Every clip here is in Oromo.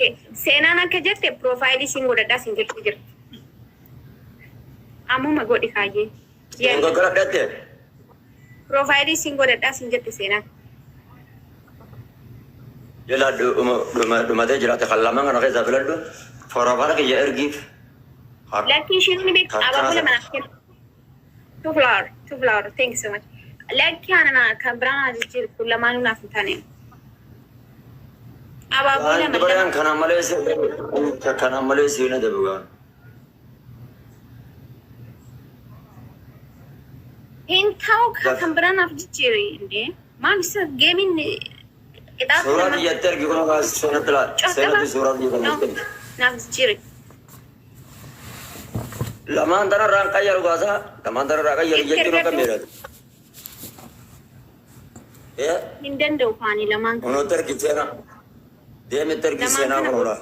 Okay. Seenaan akka jette profile siin godhadhaa siin jechuu jirti. Ammuma godhi kaayyee. Siin goggoradhatte. Profile siin godhadhaa siin jette seenaan. Jala dhumatee jiraate kan lamaan kana keessaa filadhu. Profile kiyya ergiif. Lakkii ishiin ni beekti. Abaaboo lama naaf kenna. Two flower, two flower. Thank you so much. Lakkii ana kan biraa naa jijjiiru kun lamaanuu naaf hin taane. Abaaboo Waan lama dubaraan lama. Kanaan malee siina dabu gaan. Hin ta'u kan biraa naaf jijjiiri. Indee maal isa gameiin qixaatu Suuraa nama kiyyatti ergi kun seenatti laal. Seenatti suuraa kiyya No, kanatti ergi. naaf jijjiiri. Lamaan tanarraan qayyaru gaasaa. Lamaan tanarraa qayyaru Itti jechuun akka ergadhu. meedhatu. Eh, Hin danda'u kaanii lamaan kana. Kunuutti ergi seenaa. Deemitti ergi Lamaan seenaa kana kun oolaa.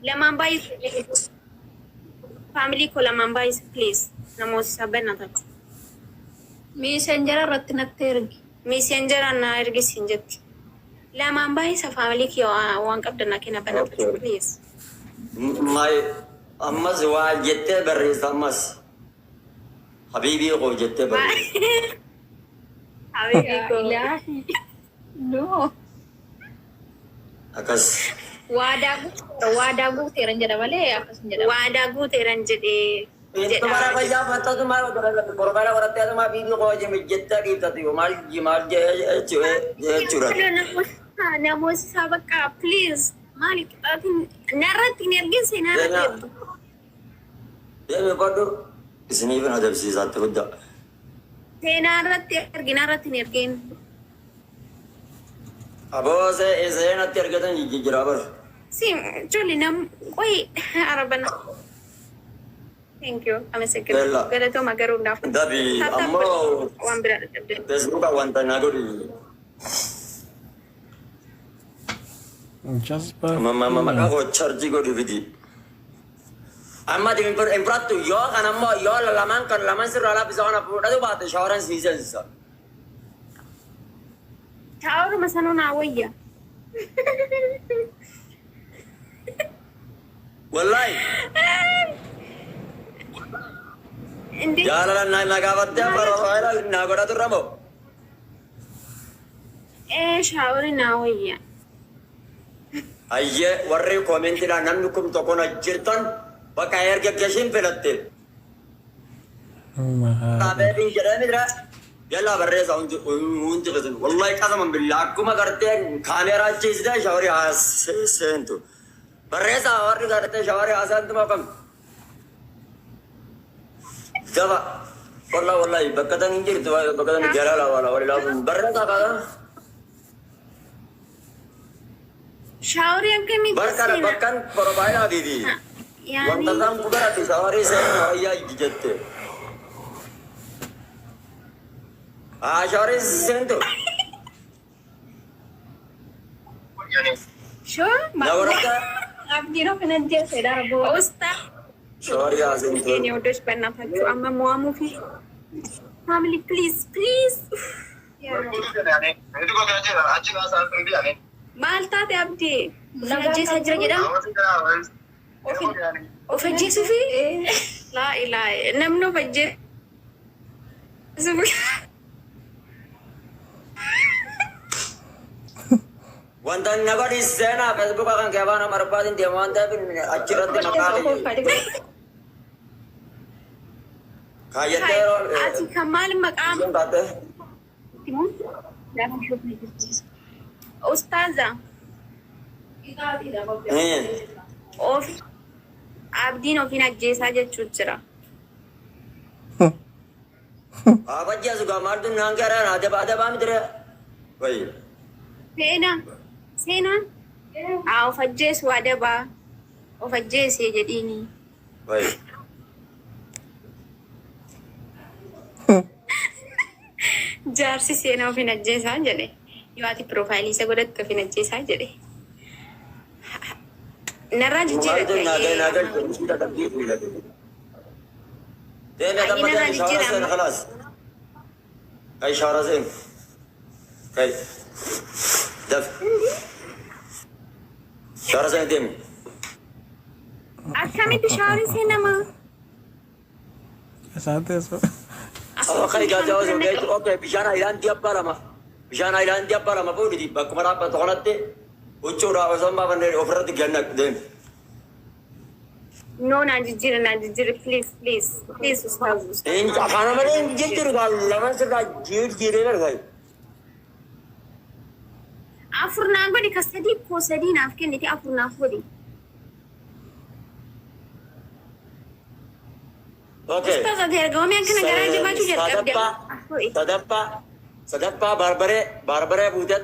Lamaan baay'ee family koo lamaan baay'ee please namoota sabbanatachu. Messenger irratti natti ergi. Messenger na ergisiin jetti. Lamaan baay'isa family kiyya waan qabdan na kenna banatachu please. My ammas waa jettee barreessa ammas. Habiibii koo jettee barreessa. Habiibii koo. Ilaahi. No. Akkas. Waadaa guuteera, waadaa guuteeran jedha malee akkas hin jedhamu. Waadaa guuteeran jedhee Intu mara jedha. fayyaa fattatu maal profile godhattee asuma habiibii koo jettee dhiiftatu maal maal jechuudha. Namoota isaa bakka please maali qixaatiin narratti hin ergin seenaa irratti ergu. Deemi godhu isiniif hin adabsiisaatti guddaa. Seenaa irratti ergi narratti hin ergin. Aboo seenatti ergatan jijjiiraa bara. Si ijoollee nam qoy arabana. Thank you. Amesegnaa. Bella. Galatooma garuu naaf. Dabi ammoo Waan biraa dadhabde. Facebooka wanta naa godhi. Jazba. Maqaa koo charge godhi fidi. Amma ati hin fudhattu yoo kan ammoo yoo lamaan kan lamaan sirraa laaffisa kana fudhatu baate showeran sii seensisa. Showeruma sanuu naa wayya. Wallaahi Indi jaalala na gaafattee profile naa godhatu irra moo? Ee, showerii naa wayya. Ayyee, warri commentiidhaan namni kun tokko na jirtan bakka erga gashiin filatte. Beebiin jedhee mira yallaa barreessa hundi hundi keessan wallahi qasaman billaa akkuma gartee kaameeraa ciisitee showerii haa seentu. Barreessa warri gartee showerii haa seentu moo kam? Gaba wallahi wallahi bakka tan hin jirtu bakka tan jalala wala wala barreessa kaasa. Showerii akkamitti Barkana seena? bakkan profile fi wanta Yaani isaan godhate showerii seenuu wayyaa jette. Haa showerii seentu. Shoo Na warra Abdiin of hin ajjeese darboo. Usta showerii haa seentu. የኔ ውዶች በእናታችሁ አመሟሙ ፊ family please please. Maal taate abdii of ajjeesaa jira jedhama. Of ajjeesuufi laa ilaa namni of ajjeesuufi. Wanta na godhi seenaa Facebooka kan kee afaan Amaariffaatiin deema waan ta'eef achirratti maqaa kiyya kaayyattee yeroo Ati kan maal maqaa isheen taatte ustaaza of abdiin ofiin ajjeesaa jechuu jira. Haa ajjeesu gaa maaltu naan keera adaba adabaa mitire wayi. Seenaa seenaan haa of ajjeesu adabaa of ajjeesee jedhiini. Wayi. Jaarsi seenaa ofiin ajjeesaa jedhe. Yoo ati profileii isa godhatte ofiin ajjeesaa jedhe. Narraa Maaltu jijjiirate. naa ga'e naa galche ishii dadhabbii fuulate. Deemee Ayyi damma narraa deemi shower jijjiira seena amma. khalaas. Kai shower seen. Kai. Daf. Shawara seeni deemi. Akkamitti shaaworii seenama? Isaan teessoo. Okay, gaazaa osoo geessu, okay, bishaan hayilaandii abbaa lama. Bishaan hayilaandii abbaa lama fuudhiti bakkuma dhaabbatu kanatti huccuudhaa osoo hin baafannee ofirratti ganna deemi. No, naan jijjiiri, naan jijjiiri, please, please, please, ustaaz, ustaaz. Kana malee hin jijjiiru gaa lama sirraa jijjiiree barbaadu. Afur naan godhi, ka sadii koo sadii naaf kenniti, afur naaf godhi. Okay. Ustaaz, ati ergamamee akkana garaa jabaachuu jalqabde. Sadaffaa, sadaffaa, sadaffaa barbaree, barbaree buutee.